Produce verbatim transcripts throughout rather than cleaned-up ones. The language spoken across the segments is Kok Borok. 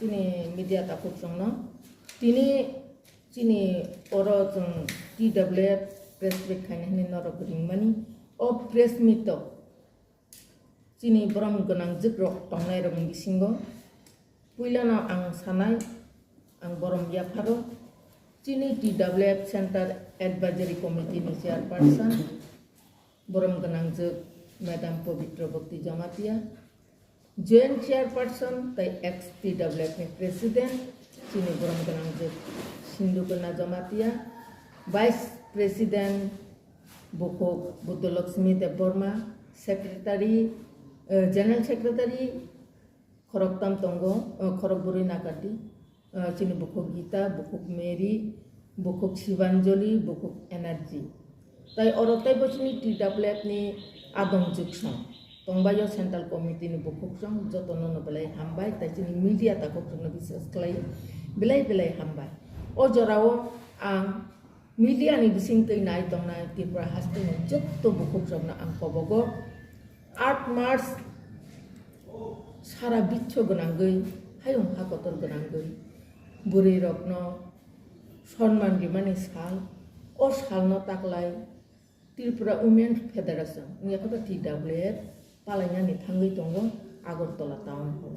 Chini media takhuk chwngno tini chini oro chwng T W F press meet khaina hwnwi norok ringmani. O press meet o chini borom gwnang jwk rok tongnai rokni bisingo puilano ang sanai, ang borom yapharo chini T W F Center Advisory Committee ni chairperson, borom gwnang jwk Madam Pabitra Bhakti Jamatia, Joint Chairperson tei ex T W F ni President, chini borom gwnang jwk Sindhu Kanya Jamatia, Vice President Bukhuk Buddha Lakshmi Debbarma, Secretary, eh, General Secretary, khoroktam tongo, eh, khorok bwrwi nakati, eh, chini bukhuk Gita, bukhuk Mary, bukhuk Shivanjali, bukhuk Energy. Tai oro tei bo chini T W F ni adong jwksong tongbaio, Central Committee ni bukhuk song jotono no belai hambai, tai chini media takhuk songno bises khlai belai belai hambai. O jorao ang media ni bising twi nai tongnai Tripura haste ni jotto bukhuk rokno ang kobogo aat March sara bichcho gwnangwi, hayung hakotor gwnangwi bwrwi rokno sonman rimani sal, o salno taklai Tripura Women Federation wngya khe T W F palainani thangwi tongo Agartala Town Hall.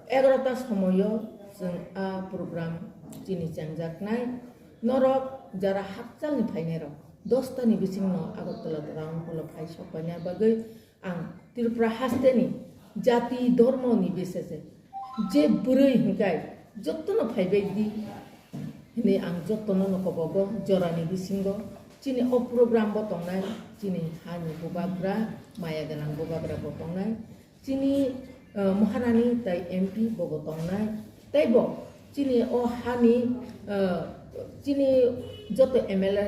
Egarota somoio chwng a program chini chengjaknai. Norok jara hakchalni phainairok dostani bisingno Agartala Town Hall-o phai sokpaina bagwi ang Tripura hasteni jati dhormoni bisese je bwrwi hwnkhe jotono phaibai di hwnwi ang jotono no kobogo jorani bisingo chini o program bo tongnai, chini hani bubagra, maya gwnang bubagra bo tongnai. Chini, eh, Maharani tai M P bobo tongnai. Teibo chini o hani, eh, chini joto M L A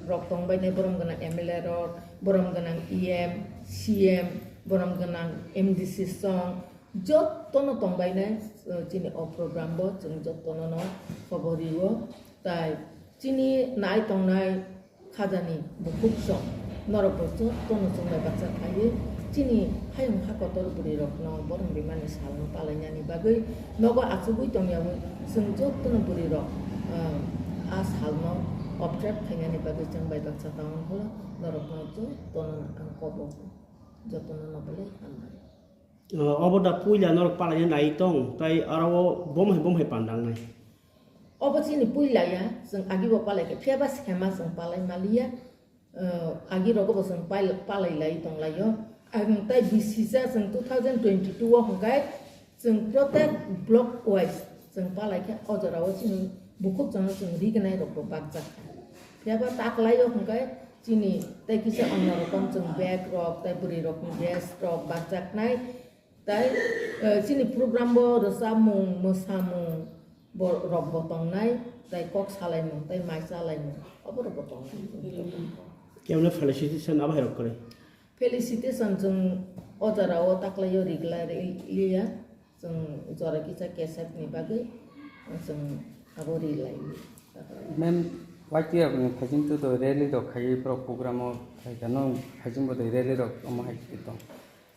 rok tongbainai, borom gwnang M L A rok, borom gwnang E M, C M, borom gwnang M D C song, jotono tongbainai, eh, chini o program bo chwng jotono no khobor rio. Tai chini nai tongnai khajani bukhuk song norok bo jotono chwng bai baksa khlaiwi chini hayung hakotor bwrwi rokno borom rimani salno palainani bagwi nogo achugwi tongyawi chwng jotono bwrwi rok, ah, a salno observe khainani bagwi chwng bai baksa tongwng holo norokno jotono ang kobo jotono no belai hambai. Ah, obo da puila norok palaina nai tong tai aro bomhai bomhai pandangnai. Obo chini puila ya, chwng agi bo palai khe, phiya ba sema chwng palai maliya, eh, agi rogo bo chwng pal-, palai lai tong laio. Ang tai bisisa chwng two thousand twenty-two o hwnkhe chwng protek block wise chwng palai khe o jora o chini bukhuk chwng chwng rignai rok bo bakjak kha. Phiya ba taklai o hwnkhe chini tai kisa ongna rokom chwng bag rok tai bwrwi rokni dress rok bakjaknai. Tai, eh, chini program bo rwchapmung, mwsamung bo rok bo tongnai, tai kok salaimung, tai mai chalaimung, obo rok bo tongnai. Kemne felicitation abo hai rok kwrwi? Felicitation chwng o jora o taklai o rigla ri-, liya, chwng jora kisa kesep ni bagwi chwng abo rilai. Ma'am, Y T F ni phaiching tu do rally rok khai pro program o khai kano phaiching bo do rally rok omo hai tong.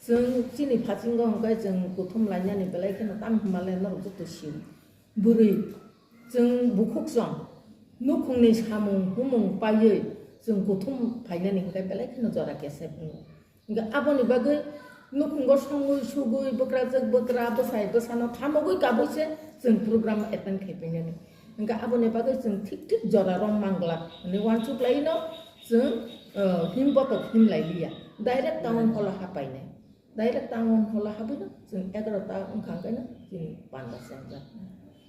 Chwng chini phasingo hwnkhe chwng kuthum lainani belai kheno tamo hwnba le norok joto sio. Bwrwi chwng bukhuk song nukhungni samung humung paiwi chwng kuthum phainani hwnkhe belai kheno jora kesep wngo. Hwnkhe aboni bagwi nukhungo songwi sugwi bwkrajwk bwkra bwsai bwsano thamogwi kabui se chwng program attend khai painani. Hwnkhe aboni bagwi chwng thik thik jora rom manglak hwnwi uansuk laino chwng, uh, him botok him lai liya. Direct town hall o hapainai. Direct town hall o habwino chwng egaroh ta wngkha hwnkhe no chini panda sengjak.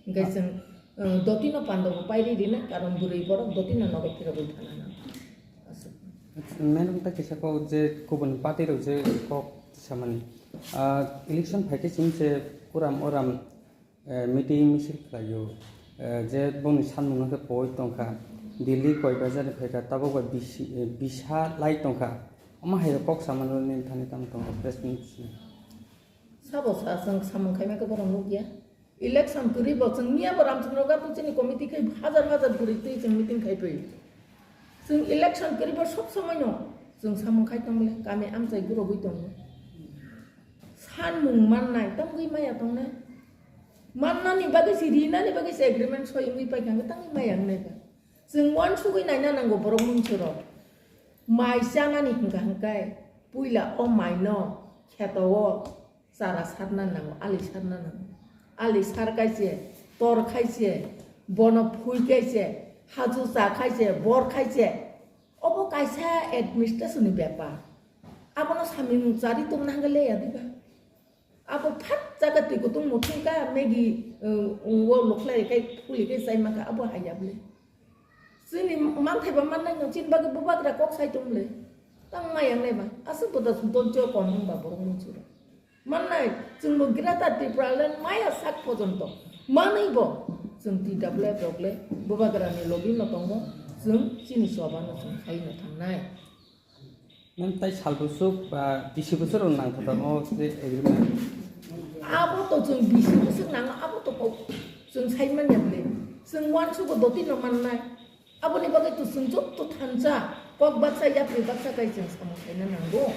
Hwnkhe chwng, uh, dotino panda bo pairi rina karon bwrwi borok dotino nogo phirogwi thana nang. Aswk. Ma'am ta kisa kok je kubun party rok je kok samani. Ah, election phaikhe chini se uram uram eh, meeting misil khlaio, eh, je bongni sanmungno khe poi tongkha, Delhi koi bazar ni phaikha, tabuk bai bisi, eh, bisa lai tongkha, omo hai kok samano nini thani tamo tongo press meet sini. Sabo sa chwng samung khaima khe borom nukya. Election kwrwi bo chwng miya bo Ramchandra Ghat chini committee khe hajar hajar kwrwi twi chwng meeting khai phaio. Chwng election kwrwi bo sob somoi no chwng samung khai tong le kami amchai gurogwi tongo. Sanmung mannai, tamgwi maya tongnai. Mannani bagwi se, rinani bagwi se agreement soi wngwi paikha, hwnkhe tangwi maya wngnai ba? Chwng uansugwi naina nango borok munsuro. Mai chanani hwnkha hwnkhe puila o maino kheto o chara sarna nango, ali sarna nango. Ali sar kaise, tor khaise, bono phui kaise, haju cha khaise, bor khaise. Obo kaisa administration ni bepar. Abono samung chari tongna hwnkhe leya diba? Abo phat jaga twi kutung muthung ka Maggie, uh, wo lukhlai kai phuli kai chai maka abo haya bwle. Chini manthai ba mannai no chini bagwi bubagra kok sai tong bwle. Tang maya nai ba. Aswk boda sudon jo kon hwn ba borok munsuro. Mannai chwng bo Greater Tipraland maya sak pojonto. Manwi bo chwng T W F rok le bubagra ni logi no tongo. Chwng chini choba no chwng khai no thangnai. Nang tai sal bwswk ba bisi bwswk rok nang thata o je agreement. Abo to chwng bisi bwswk nang abo to kok chwng sai manya bwle. Chwng uansugo doti no mannai. Aboni bagwi to chwng jotto thansa kok baksa yapri baksa kai chwng samung khaina nango.